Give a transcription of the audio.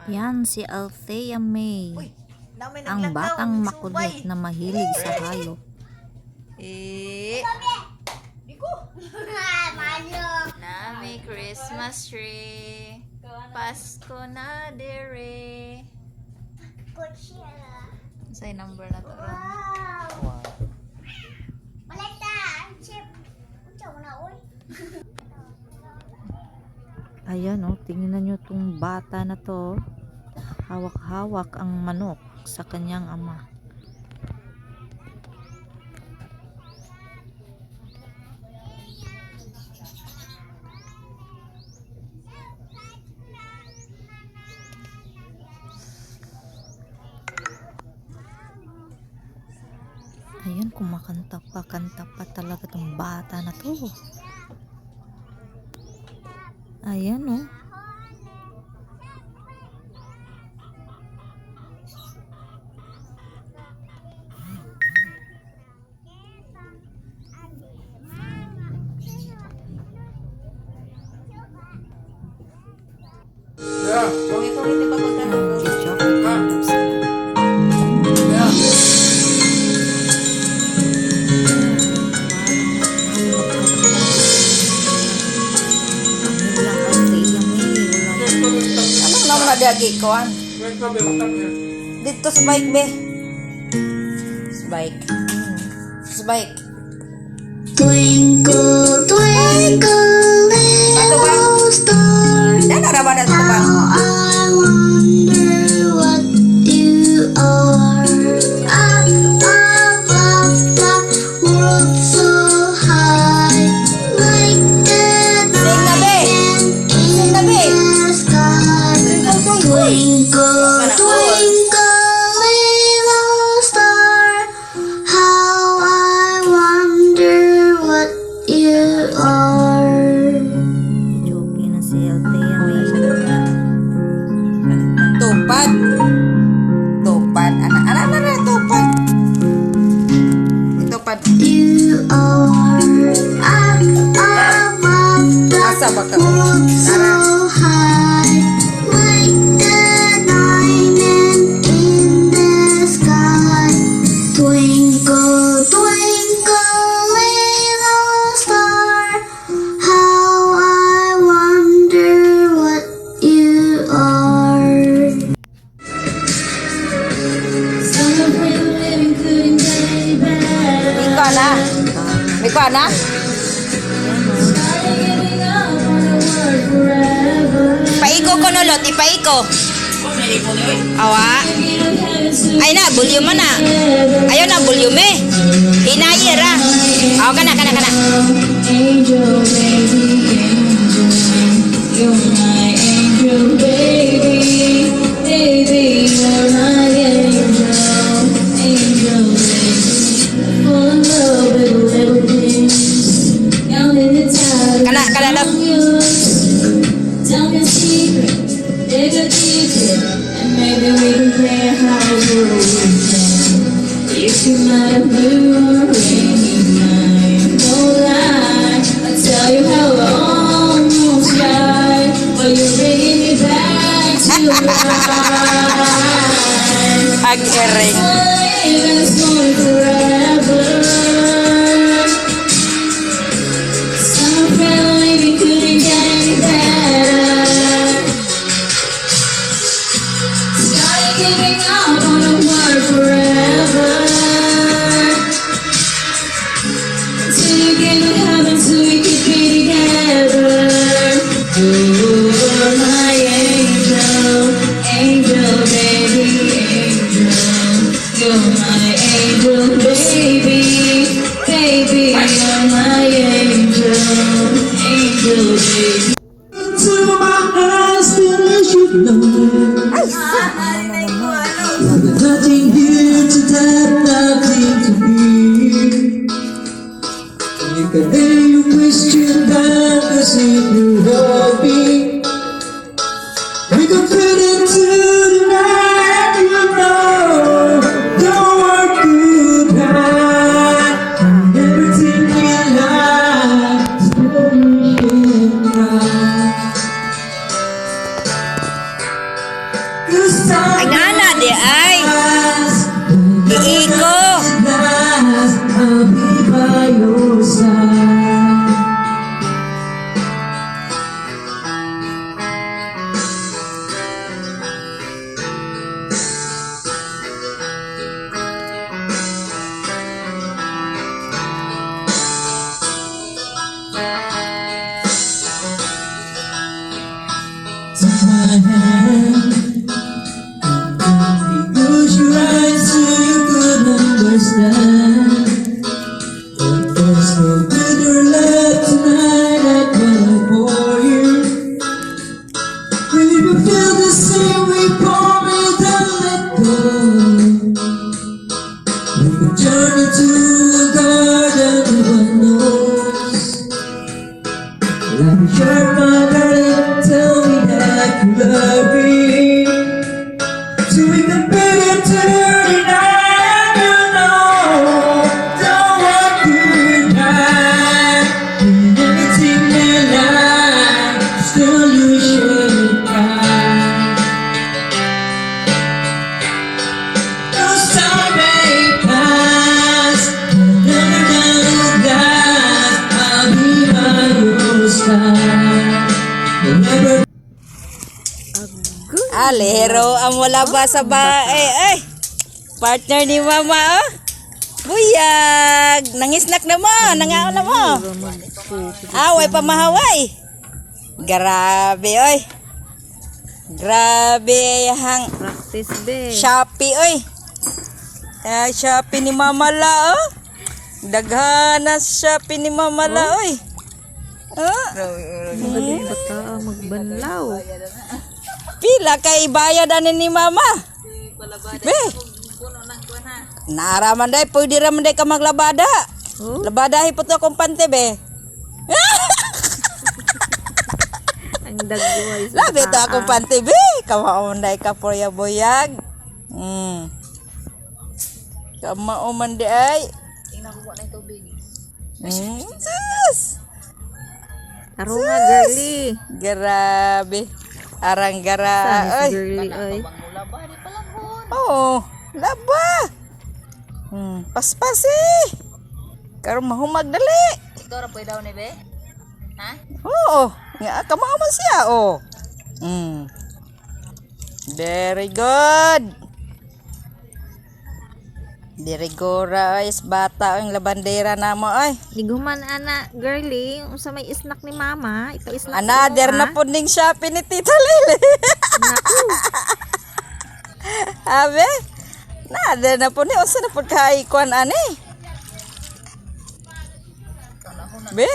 Yan si Althea May, Uy, nami ang naglakaw, batang nagsubay. Makulit na mahilig sa hayop. Eh, Nami Christmas tree. Pasko na dire. Say number na to ron. Wow. Balik ta, ang chip. Unsa mo na oy? Ayan oh, tingnan nyo tong bata na to. Hawak-hawak ang manok sa kanyang ama. Ayan, kumakanta pa, kanta pa talaga tong bata na to. Ayan oh. Pungit-pungit pa ko Nag-joke daw sila. Pamilyang Althea May, wala Ano naman na diagi ko an? Dito sa bike be. Sa bike. Sa bike. Twinkle, twinkle, little star, Dana ra ba na ito ba? how I wonder what you are. Up above the world so high, like the Sing na be. diamond Sing na in be. the sky. Twinkle, twinkle, little star, how I wonder what you are. Joke na si Althea May. Tupad. Tupad. Ana, ana, ana, ana, tupad. Tupad. You are up above the Asa ba ka? world so high, like the diamond in the sky. Twinkle, twinkle, little star, how I wonder what you are. Miko na. Miko na. Paiko ko nulot, ipaiko. Awa. Ay na, volume na. Ayaw na, volume eh. Hinayi ra. Awa kana, kana, kana. Angel, baby, angel, you're my angel, baby, baby, you're my angel, angel, baby. Fall in love with the little things, counting the time. Kana, kana, love. Tell me a secret, dig a deeper, and maybe we can play a house for a weekend. If you might a blue or rainy night, no lie, I tell you how I almost died, but you're bringing me back to life. Ag ere. Life is going forever. Some friendly, we couldn't get any better. Started giving up on the world forever. Till you gave me heaven so we could be together. You're my angel, angel, baby, angel. You're my angel, baby, baby. You're my angel, angel, baby. To my eyes, finish you know. Nothing here to that, nothing to be. You can lay your question down, 'cause if you hold me, we can fit into the night, you know. No one could hide. And everything in life is very bright. Ay, nana, di ay. Iiko. Last, I'll be by your side. Take my hand. Close your eyes so you could understand. But there's no better love tonight I can for you. Will you feel the same way for me? Don't let go. We could journey to a garden no one knows. Let me share my darling, tell me that you love me. So we can begin to night, you know. Don't want to die. Anything in life, still you should try. Those time may pass, never down last. I'll be by your side. Never Agoy. Alero ang wala ba sa bae ay. Partner ni mama oh. Buyag, nangisnak na mo, nangaon na mo. Away pa mahaway. Grabe oy. Grabe hang Practice be. Shopee oy. Ay, Shopee ni Mama La oh. Daghan na Shopee ni Mama La oy. Ah, Magaling bata magbanlaw. Pila kay bayad ani ni Mama. Be. Nara man day, pwede ra man day ka maglabada. Oh, Labada po to akong pante be. Ang dagway sa Labi to bataa. akong pante be. Kamao man day ka porya buyag. Kamao man di ay. Tingnan ko na tubig. Sus! Taro nga, girly. Grabe. Arang gara. Saan Ay. is girly, oy? Oo, laba. Paspas eh. Karon mahumag dali. Ikaw ra pwede daw ni be? Ha? Oo, nga kamao man siya oh. Very good. Very good ay bata ang labandera namo ay. Niguman ana, girly, unsa may snack ni mama, ipa-snack Another sa na imo, po ning Shopee ni Tita Lily. Naku, Abe. Another na po ni unsa na po kay kuan ani. Be.